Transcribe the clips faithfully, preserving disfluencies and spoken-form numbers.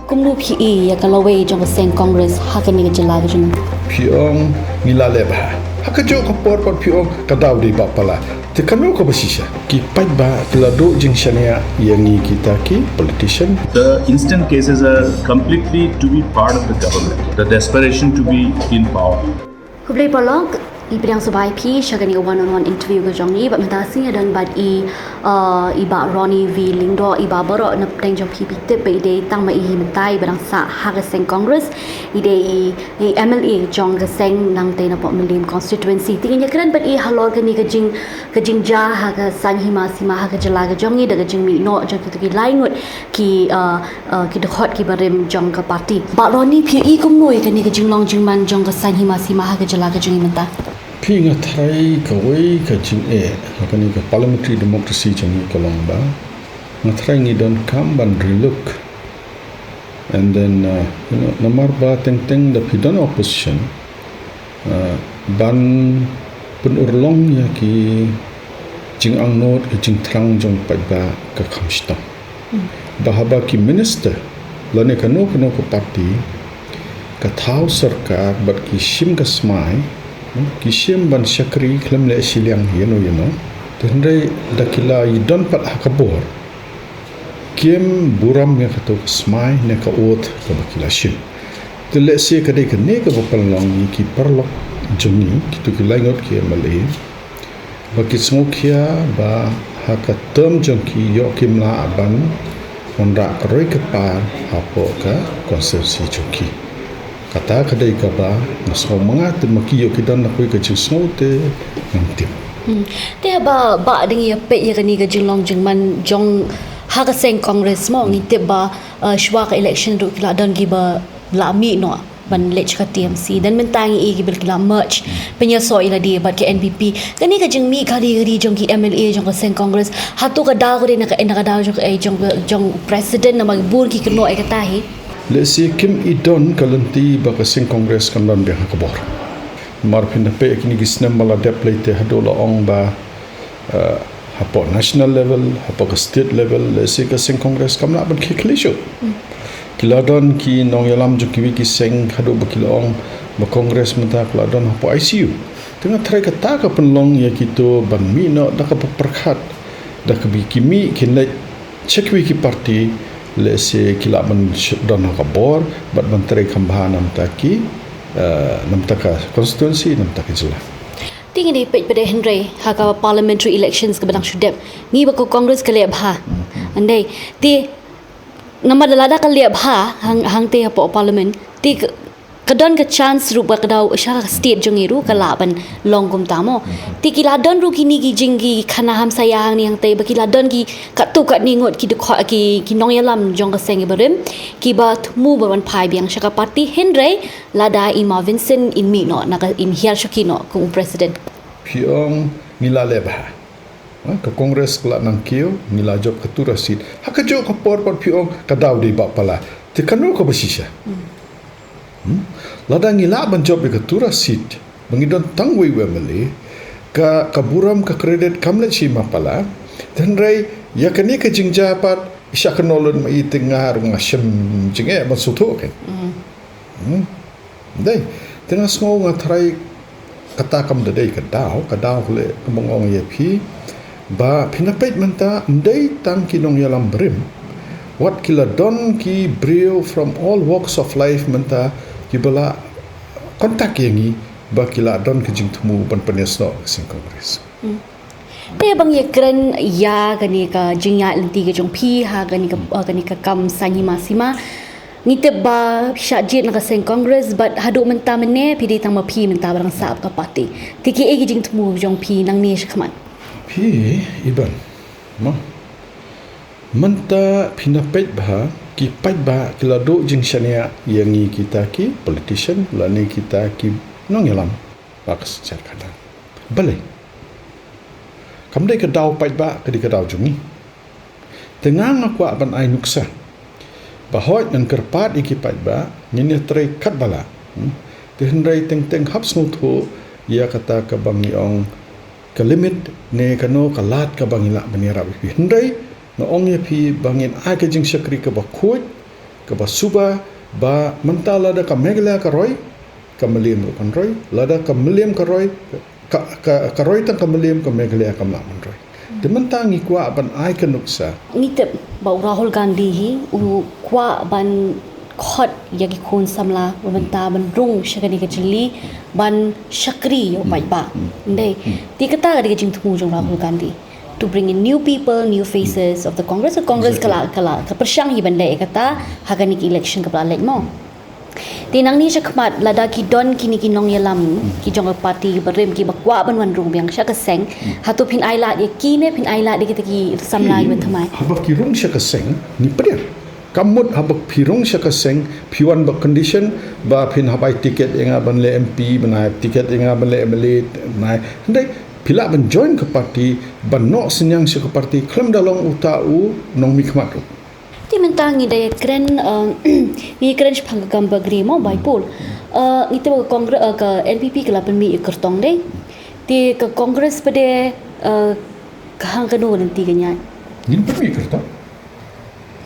Kumno phi i ïa ka lawei jong ka seng Congress ha kane ka jylla ka jong ngi? Phi ong ngi la leh bha. Ha kajuh ka por pat phi ong ka daw dei ba palat. Te kano kaba shisha? Ki paidbah ki la duh jingshaniah ïa ngi kita ki politician. The instant cases are completely to be part of the government. The desperation to be in power. Khublei paralok, i pdiang sngewbha ïa phi sha kane ka one on one interview ka jong i, bad mynta sien ïa don bad i, uh, i Bah Ronnie V Lyngdoh, i Bah, baroh na pdeng jong phi phi tip ba i dei tang ma i hi mynta i ba dang sah ha ka seng Congress, i dei i, i M L A jong ka seng Nongtei Napoh Mylliem constituency. Te ngin ïa kren bad i halor kane ka jing, ka jingjia ha ka saiñ hima sima ha ka jylla ka jong i da ka jingmih noh jong kito ki lai ngut ki, uh, uh, ki dkhot ki barim jong ka party. Bah Ronnie, phi i kumno ïa kane ka jinglong jingman jong ka saiñ hima sima ha ka jylla ka jong i mynta? Phi, nga tharai kawei ka jingeh ha kane ka parliamentary democracy jong ngi ka long ba nga tharai ngi donkam ban relook. And then, uh, you know, namar ba teng teng da phi don opposition, uh, ban pynurlong ïa ki jingangnud, ki jingthrang jong paidbah ka kham shitom. Ba haba ki minister lane kano kano ka party ka thaw sorkar bad ki shim ka smai, ki shim ban shakri khlem leh shiliang ïano ïano, te hynrei da ki la ïadon pat ha ka bor, kim burom ïa kato ka smai ne ka oath kaba ki la shim. Te lehse ka dei kane kaba pynlong ïa ki paralok jong ngi, kito ki lai ngut ki M L A, ba ki sngewkhia ba ha ka term jong ki ïoh kim lah ban wanrah ka roi ka par hapoh ka constituency jong ki. Kata ka dei kaba nga sngew ma nga, te ma ki ïoh ki don na kawei ka jingsngew te ngam tip. Hmm. Te haba, Bah, dang ïa peit ïa kane ka jinglong jingman jong ha ka seng Congress mo, ngi tip ba, uh, shuwa ka election ruh ki la don kiba la mih noh ban leit sha ka T M C. Then mynta ngi i kiba ki la merge, pynïasoh ïa lade bad ka N P P. Kane ka jingmih ka ri ka ri jong ki M L A jong ka seng Congress, hato ka daw ka dei na ka, na ka daw jong ka, eh, jong ka, jong president, namar bun ki kynnoh ïa kata hi? Lehse kim i don ka lynti ba ka seng Congress kan don biang ha ka bor. Namar phin da peit kine ki snem ba la dep lei te haduh la ong ba, uh, hapoh national level, hapoh ka state level, lehse ka seng Congress kam lah ban khie khlieh shuh. Ki la don ki nongïalam jong kiwei ki seng haduh ba ki la ong ba Congress mynta ka la don hapoh I C U. Te nga tharai kata ka pynlong ïa kito ban mih noh da kaba pyrkhat, da kaba ki mih kin leit sha kiwei ki party, lehse ki lah ban sh-, don ha ka bor bad ban trei kham bha na bynta ki, eh, na bynta ka constituency, na bynta ka jylla. Te ngi dei peit pat de hynrei ha ka parliamentary elections kaba dang shu dep, ngi ba ka Congress ka leh bha. Hynrei te namar da lada ka leh bha hang, hangtei hapoh parliament, te ka, ka don ka chance ruh ba ka daw sha ka state jong ngi ruh ka lah ban long kumta mo. Te ki la don ruh kine ki jing ki khana hamsaïa hangne hangtei, ba ki la don ki katto katne ngut ki dkhot, ki, ki nongïalam jong ka seng barim kiba thmu ba wan phai biang sha ka party, hynrei lada i Ma Vincent in mih noh na ka, in hiar shuki noh kum u president. Phi ong ngi la leh bha. Ha, ka Congress ka la nang kiew, ngi la jop ka tura seat. Ha kajuh ka por pat phi ong ka daw dei ba palat. Te kano kaba shisha? Hmm? Lada ngi lah ban jop ïa ka tura seat ba ngi don tang wei u M L A, ka, ka burom, ka credit kam leit sha i Ma Pala. Te hynrei ïa kane ka jingjia pat, i shah kynnoh lut ma i, te nga ruh nga shem jingeh ban sngewthuh kein. Hmm? Dei, te nga sngew, nga tharai kata kam da dei ka daw, ka daw ka leh kumba nga ong ïa phi ba phin da peit mynta ym dei tang ki nongïalam barim, wat ki la don ki briew from all walks of life mynta kiba la contact ïa ngi ba ki la don ka jingthmu ban pynïasnoh ka seng Congress. Hmm. Te ban ïa kren ïa kane ka jingïaid lynti ka jong phi ha kane ka, ha kane ka kam saiñ hima sima, ngi tip ba phi shah jied na ka seng Congress, bad haduh mynta mynne phi dei tang ma phi mynta ba dang sah ka party. Te kiei ki jingthmu jong phi nangne shakhmat? Phi, Iban, ma, mynta phin da peit bha, ki paidbah ki la duh jingshaniah ïa ngi kita ki politician lane kita ki nongïalam ba ka synshar khadar. Balei? Kam dei ka daw paidbah, ka dei ka daw jong ngi. Te nga, nga kwah ban ai nuksa ba hooid ngan kyrpad ïa ki paidbah, ngin ïatrei katba lah. Hmm? Te hynrei teng teng hap sngewthuh ïa kata kaba ngi ong ka limit ne kano ka lad kaba ngi lah ban ïarap ïa phi. Hynrei nga ong ïa phi ba ngin ai ka jingshakri kaba khuid, Kaba suba ba mynta lada ka Meghalaya ka roi, ka Mylliem ruh kan roi, lada ka Mylliem ka roi, ka, ka, ka roi tang ka Mylliem, ka Meghalaya kam lah ban roi. Te mynta ngi kwah ban ai ka nuksa. Ngi tip ba u Rahul Gandhi hi u kwah ban khot ïa ki khun samla ba mynta ban rung sha kane ka jylla ban shakri ïa u paidbah. Ndei. Te kata ka dei ka jingthmu jong Rahul Gandhi to bring in new people, new faces of the Congress. Congress ka la, ka la, ka pyrshang hi ban leh ïa kata ha kane ka election kaba la leit mo. Te nangne shakhmat lada ki don kine ki nongïalam ki jong ka party barim kiba kwah ban wan rung biang sha ka seng, hato phin ailad ïa ki ne phin ailad ïa kita ki samla kiba thymmai? Haba ki rung sha ka seng, ngi pdiang. Ka mut haba phi rung sha ka seng, phi wan bad condition ba phin hap ai ticket ïa nga ban leh M P, ban ai ticket ïa nga ban leh M L A, ban ai. Hynrei phi lah ban join ka party, ban noh synñiang sha ka party khlem da long uta u nongmihkhmat ruh. Te mynta ngi da ïakren, eh, ngi ïakren shaphang ka Gambegre mo, Baipul. Eh, ngi tip ba ka Congress, eh, ka N P P ka la pynmih ïa ka kyrtong, dei. Te ka Congress pat de, eh, ka hang kano lynti ka ñiah? Ngin pynmih ïa ka kyrtong.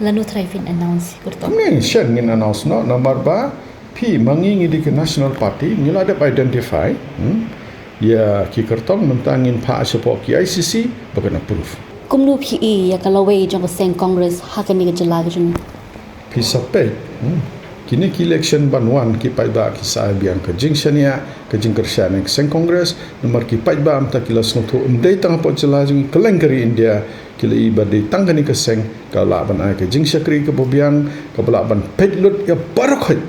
Lano trai phin announce ïa ka kyrtong? Kumne shen ngin announce noh, namar ba phi, ma ngi ngi dei ka National Party, ngi la dep identify, hmm? Ïa ki kyrtong mynta ngin phah shapoh ki I C C ba kan approve. Kumno phi i ïa ka lawei jong ka seng Congress ha kane ka jylla ka jong ngi? Phi sa peit, hmm? Kine ki election ban wan ki paidbah ki sa ai biang ka jingshaniah, ka jingkyrshan ïa ka seng Congress, namar ki paidbah mynta ki la sngewthuh ym dei tang hapoh jylla jong ngi, kylleng ka ri India ki la i ba dei tang kane ka seng ka lah ban ai ka jingshakri kaba biang, kaba lah ban peit lut ïa baroh khoit.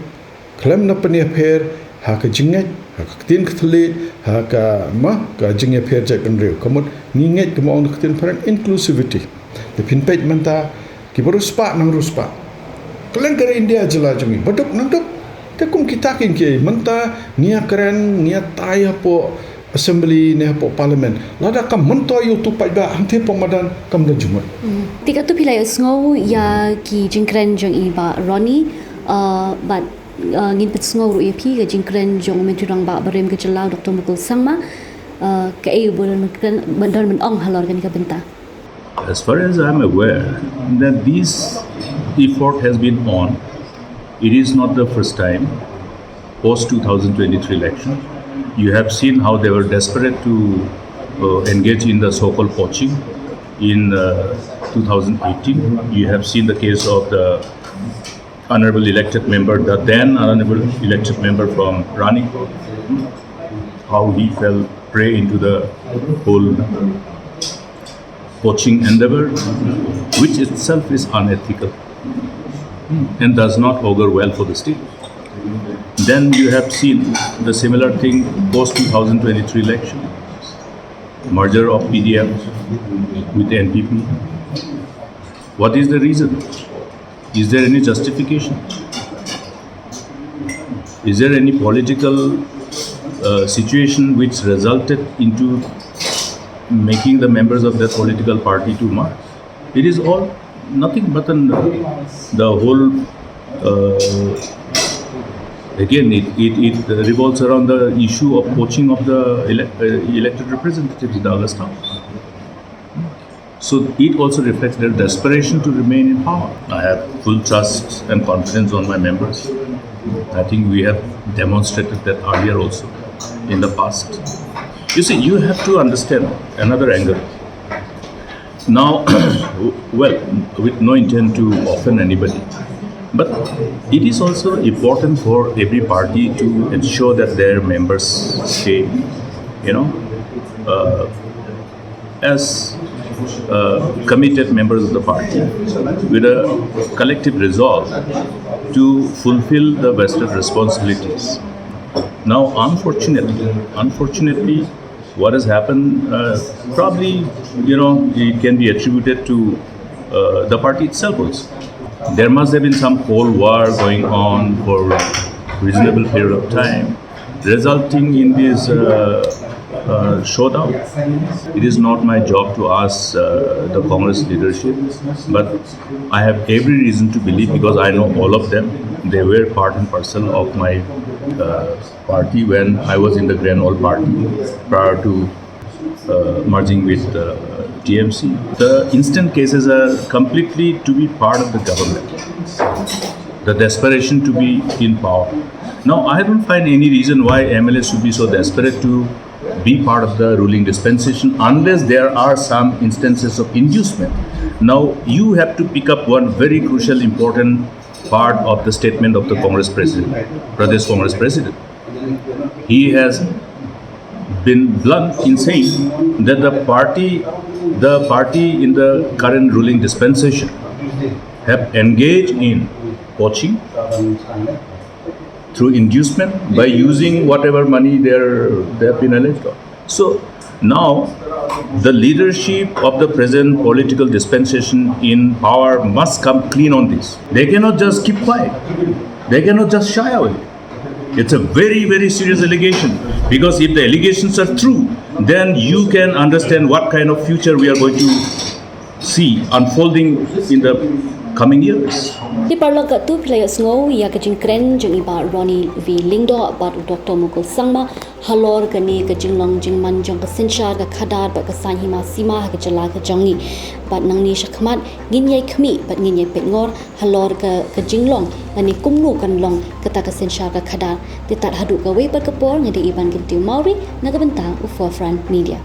Khlem da pynïapher ha ka jingngeit, ha ka ktien ka thylliej, ha ka, ma, ka jingïapher jaitbynriew. Ka mut ngi ngeit, kumba ong ka ktien phareng, inclusivity. Te phin peit mynta kiba riewspah nang riewspah. Kylleng ka ri India jylla jong ngi ba duk nang duk. Te kum kita ki ngi mynta ngi ïakren, ngi ïatai hapoh Assembly ne hapoh Parliament. Lada kam myntoi ïa utu u paidbah hangtei hapoh madan, kam don jingmut. Te katto phi la ïohsngew ïa ki jingkren jong i Bah Ronnie, uh, bad, uh, ngin pynsngew ruh ïa phi ka jingkren jong u Myntri Rangbah barim ka jylla u Doctor Mukul Sangma, uh, kaei ba u don ban kren, ban don ban ong halor kane ka bynta? As far as I'm aware, that this effort has been on. It is not the first time. Post two thousand twenty-three election, you have seen how they were desperate to, uh, engage in the so-called poaching in, uh, two thousand eighteen. You have seen the case of the honorable elected member, the then honorable elected member from Ranik, how he fell prey into the whole poaching endeavor, which itself is unethical and does not augur well for the state. Then you have seen the similar thing post two thousand twenty-three election, merger of P D F with N P P. What is the reason? Is there any justification? Is there any political, uh, situation which resulted into making the members of that political party to merge? It is all nothing but an, the whole, uh, again, it, it, it revolves around the issue of poaching of the ele-, uh, elected representatives in the August House. So it also reflects their desperation to remain in power. I have full trust and confidence on my members. I think we have demonstrated that earlier also in the past. You see, you have to understand another angle. Now, well, with no intent to offend anybody, but it is also important for every party to ensure that their members stay, you know, uh, as, uh, committed members of the party with a collective resolve to fulfill the vested responsibilities. Now, unfortunately, unfortunately, what has happened, uh, probably, you know, it can be attributed to, uh, the party itself also. There must have been some cold war going on for a reasonable period of time, resulting in this, uh, uh, showdown. It is not my job to ask, uh, the Congress leadership, but I have every reason to believe, because I know all of them. They were part and parcel of my, uh, party when I was in the Grand Old Party prior to, uh, merging with, uh, T M C. The instant cases are completely to be part of the government. the desperation to be in power. Now, I don't find any reason why M L As should be so desperate to be part of the ruling dispensation unless there are some instances of inducement. Now, you have to pick up one very crucial, important part of the statement of the Congress president, Pradesh Congress president. He has been blunt in saying that the party, the party in the current ruling dispensation have engaged in poaching through inducement by using whatever money they're, they have been alleged of. So now the leadership of the present political dispensation in power must come clean on this. They cannot just keep quiet. They cannot just shy away. It's a very, very serious allegation, because if the allegations are true, then you can understand what kind of future we are going to see unfolding in the coming years. Ki paralok, katto phi la ïohsngew ïa ka jingkren jong i Bah Ronnie V Lyngdoh bad u Doctor Mukul Sangma halor kane ka jinglong jingman jong ka synshar ka khadar bad ka saiñ hima sima ha ka jylla ka jong ngi. Bad nangne shakhmat ngin ïai khmih bad ngin ïai peit ngor halor ka, ka jinglong lane kumno kan long kata ka synshar ka khadar. Te tad haduh kawei pat ka por, nga dei Iban Kyntiew Mawrie na ka bynta u Forefront Media.